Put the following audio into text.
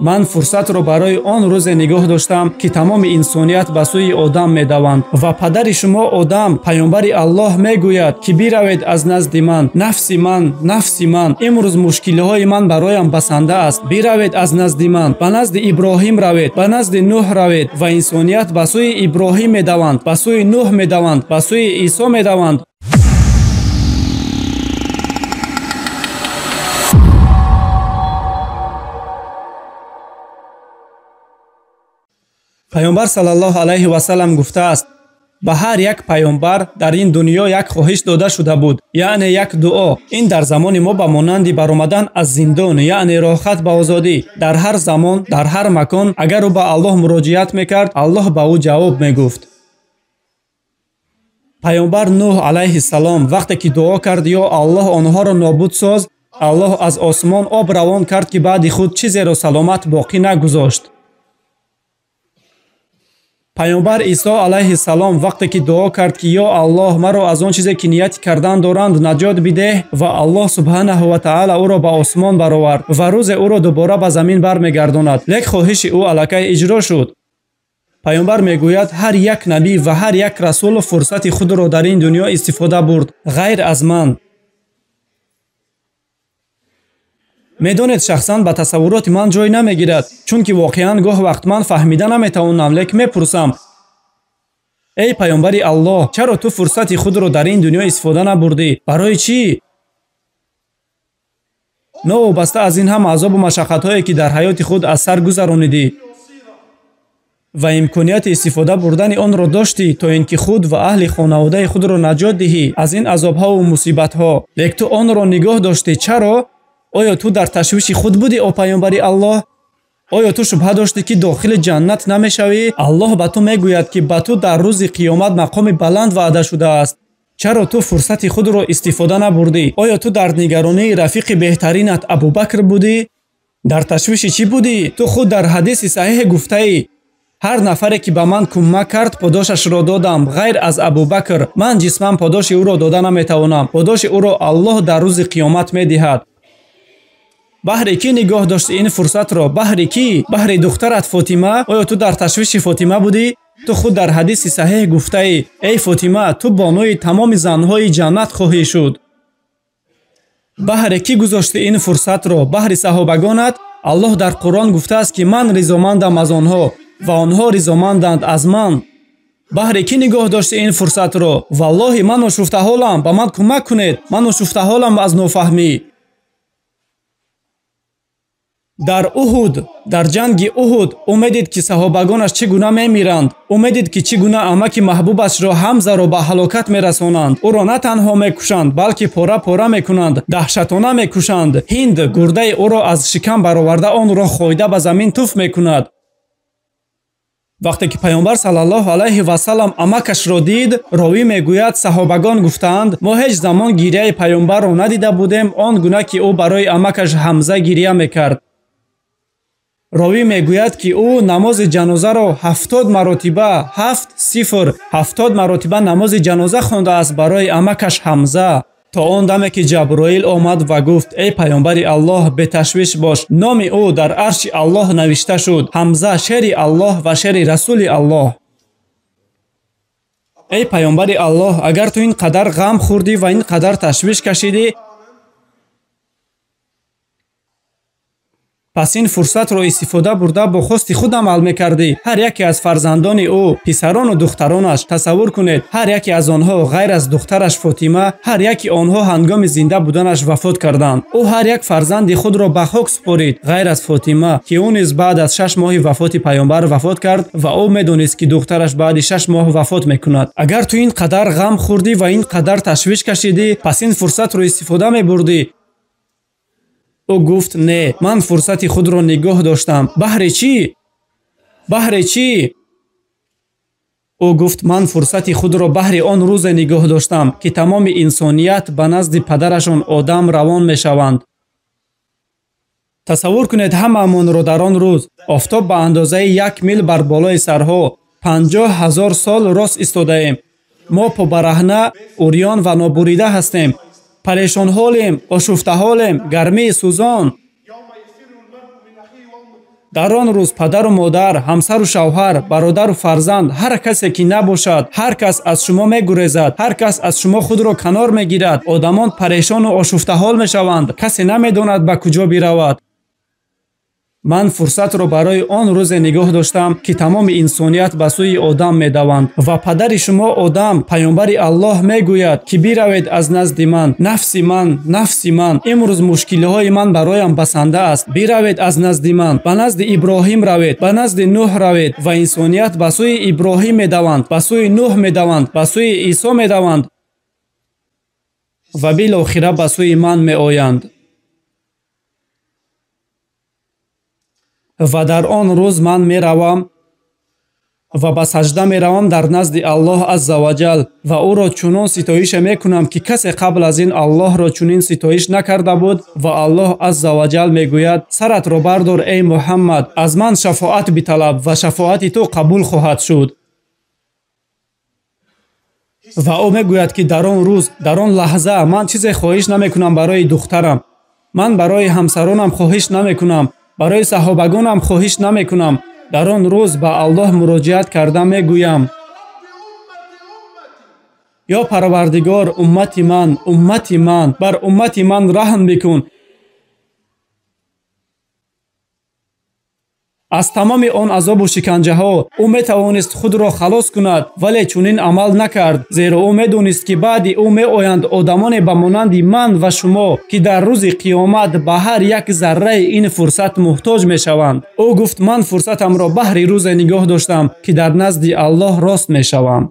Ман фурсатро барои он рӯзе нигоҳ доштам, ки тамоми инсоният ба сӯи Одам медаванд ва падари шумо Одам, паёмбари Аллоҳ, мегӯяд, ки биравед аз назди ман, нафси ман, нафси ман, имрӯз мушкилиҳои ман бароям басанда аст, биравед аз назди ман, ба назди Иброҳим равед, ба назди Нӯҳ равед. Ва инсоният ба сӯи Иброҳим медаванд, ба сӯи Нӯҳ медаванд, ба сӯи Исо медаванд. Паёмбар саллаллоҳу алайҳи васаллам гуфтааст: ба ҳар як паёмбар дар ин дунё як хоҳиш дода шуда буд, яъне як дуо. Ин дар замони мо ба монанди баромадан аз зиндон, яъне роҳат ба озодӣ. Дар ҳар замон, дар ҳар макон, агар ӯ ба Аллоҳ муроҷиат мекард, Аллоҳ ба ӯ ҷавоб мегуфт. Паёмбар Нӯҳ алайҳиссалом вақте ки дуо кард: ё Аллоҳ, онҳоро нобуд соз, Аллоҳ аз осмон об равон кард, ки баъди худ чизеро саломат боқӣ нагузошт. Паёмбар Исо алайҳиссалом вақте ки дуо кард, ки ё Аллоҳ, маро аз он чизе ки ният кардан доранд наҷот бидеҳ, ва Аллоҳ субҳанаҳу ва таъала ӯро ба осмон баровард ва рӯзе ӯро дубора ба замин бармегардонад. Лек хоҳиши ӯ аллакай иҷро шуд. Паёмбар мегӯяд: ҳар як набӣ ва ҳар як расул фурсати худро дар ин дунё истифода бурд, ғайр аз ман. Медонед, шахсан ба тасаввуроти ман ҷой намегирад, чунки воқеан гоҳ вақт ман фаҳмида наметавонам, лек мепурсам: эй паёмбари Аллоҳ, чаро ту фурсати худро дар ин дунё истифода набурдӣ? Барои чӣ? Новобаста аз ин ҳама азобу машаққатҳое, ки дар ҳаёти худ аз сар гузаронидӣ ва имконияти истифода бурдани онро доштӣ, то ин ки худ ва аҳли хонаводаи худро наҷот диҳӣ аз ин азобҳову мусибатҳо, лек ту онро нигоҳ доштӣ. Чаро? Оё ту дар ташвиши худ будӣ, о паёмбари Аллоҳ? Оё ту шубҳа доштӣ, ки дохили ҷаннат намешавӣ? Аллоҳ ба ту мегӯяд, ки ба ту дар рӯзи қиёмат мақоми баланд ваъда шудааст. Чаро ту фурсати худро истифода набурдӣ? Оё ту дар нигаронии рафиқи беҳтаринат Абубакр будӣ? Дар ташвиши чӣ будӣ? Ту худ дар ҳадиси саҳиҳ гуфтаӣ: ҳар нафаре ки ба ман кӯмак кард, подошашро додам, ғайр аз Абубакр. Ман ҷисман подоши ӯро дода наметавонам. Подоши ӯро Аллоҳ дар рӯзи қиёмат медиҳад. Баҳри кӣ нигоҳ дошти ин фурсатро? Баҳри кӣ? Баҳри духтарат Фотима? Оё ту дар ташвиши Фотима будӣ? Ту худ дар ҳадиси саҳиҳ гуфтаӣ: эй Фотима, ту бонуи тамоми занҳои ҷаннат хоҳӣ шуд. Баҳри кӣ гузошти ин фурсатро? Баҳри саҳобагонат? Аллоҳ дар Қуръон гуфтааст, ки ман ризомандам аз онҳо ва онҳо ризоманданд аз ман. Баҳри кӣ нигоҳ дошти ин фурсатро? Валлоҳи, ман ошуфтаҳолам, ба ман кӯмак кунед, ман ошуфтаҳолам аз нофаҳмӣ. Дар Уҳуд, дар ҷанги Уҳуд, ӯ медид, ки саҳобагонаш чӣ гуна мемиранд. Ӯ медид, ки чӣ гуна амаки маҳбубашро Ҳамзаро ба ҳалокат мерасонанд. Ӯро на танҳо мекушанд, балки пора-пора мекунанд, даҳшатона мекушанд. Ҳинд гурдаи ӯро аз шикам бароварда онро хойда ба замин туф мекунад. Вақте ки паёмбар саллаллоҳу алайҳи васаллам амакашро дид, ровӣ мегӯяд: саҳобагон гуфтаанд, мо ҳеҷ замон гирияи паёмбарро надида будем он гуна, ки ӯ барои амакаш Ҳамза гирия мекард. Ровӣ мегӯяд, ки ӯ намози ҷанозаро 70 маротиба, 7-0, 70 маротиба намози ҷаноза хондааст барои амакаш Ҳамза. То он даме ки Ҷаброил омад ва гуфт: эй паёмбари Аллоҳ, беташвиш бош, номи ӯ дар арши Аллоҳ навишта шуд. Ҳамза шери Аллоҳ ва шери расули Аллоҳ. Эй паёмбари Аллоҳ, агар ту ин қадар ғам хӯрдӣ ва ин қадар ташвиш кашидӣ, пас ин фурсатро истифода бурда бо хости худ амал мекардӣ. Ҳар яке аз фарзандони ӯ, писарону духтаронаш, тасаввур кунед, ҳар яке аз онҳо ғайр аз духтараш Фотима, ҳар яке онҳо ҳангоми зинда буданаш вафот карданд. Ӯ ҳар як фарзанди худро ба хок супорид, ғайр аз Фотима, ки ӯ низ баъд аз 6 моҳи вафоти паёмбар вафот кард ва ӯ медонист, ки духтараш баъди 6 моҳ вафот мекунад. Агар ту ин қадар ғам хӯрдӣ ва ин қадар ташвиш кашидӣ, пас ин фурсатро истифода мебурдӣ. Ӯ гуфт: не, ман фурсати худро нигоҳ доштам. Баҳри чӣ? Баҳри чӣ? Ӯ гуфт: ман фурсати худро баҳри он рӯзе нигоҳ доштам, ки тамоми инсоният ба назди падарашон Одам равон мешаванд. Тасаввур кунед ҳамаамонро дар он рӯз. Офтоб ба андозаи 1 мил бар болои сарҳо, 50 000 сол рост истодаем. Мо побараҳна, урён ва нобурида ҳастем. Парешонҳолем, ошуфтаҳолем, гармии сӯзон. Дар он рӯз падару модар, ҳамсару шавҳар, бародару фарзанд, ҳар касе ки набошад, ҳар кас аз шумо мегурезад, ҳар кас аз шумо худро канор мегирад. Одамон парешону ошуфтаҳол мешаванд, касе намедонад ба куҷо биравад. Ман фурсатро барои он рӯзе нигоҳ доштам, ки тамоми инсоният ба сӯи Одам медаванд ва падари шумо Одам, паёмбари Аллоҳ, мегӯяд, ки биравед аз назди ман, нафси ман, нафси ман, имрӯз мушкилиҳои ман бароям басанда аст. Биравед аз назди ман, ба назди Иброҳим равед, ба назди Нӯҳ равед. Ва инсоният ба сӯи Иброҳим медаванд, ба сӯи Нӯҳ медаванд, ба сӯи Исо медаванд ва билохира ба сӯи ман меоянд. Ва дар он рӯз ман меравам ва ба сажда меравам дар назди Аллоҳ азза ва ҷал ва ӯро чунон ситоише мекунам, ки касе қабл аз ин Аллоҳро чунин ситоиш накарда буд. Ва Аллоҳ азза ва ҷал мегӯяд: саратро бардор, эй Муҳаммад, аз ман шафоат биталаб ва шафоати ту қабул хоҳад шуд. Ва ӯ мегӯяд, ки дар он рӯз, дар он лаҳза ман чизе хоҳиш намекунам барои духтарам, ман барои ҳамсаронам хоҳиш намекунам, барои саҳобагонам хоҳиш намекунам. Дар он рӯз ба Аллоҳ муроҷиат карда мегӯям: ё Парвардигор, уммати ман, уммати ман, бар уммати ман раҳм бикун. Аз тамоми он азобу шиканҷаҳо ӯ метавонист худро халос кунад, вале чунин амал накард, зеро ӯ медонист, ки баъди ӯ меоянд одамоне ба монанди ман ва шумо, ки дар рӯзи қиёмат ба ҳар як зарраи ин фурсат муҳтоҷ мешаванд. Ӯ гуфт: ман фурсатамро баҳри рӯзе нигоҳ доштам, ки дар назди Аллоҳ рост мешавам.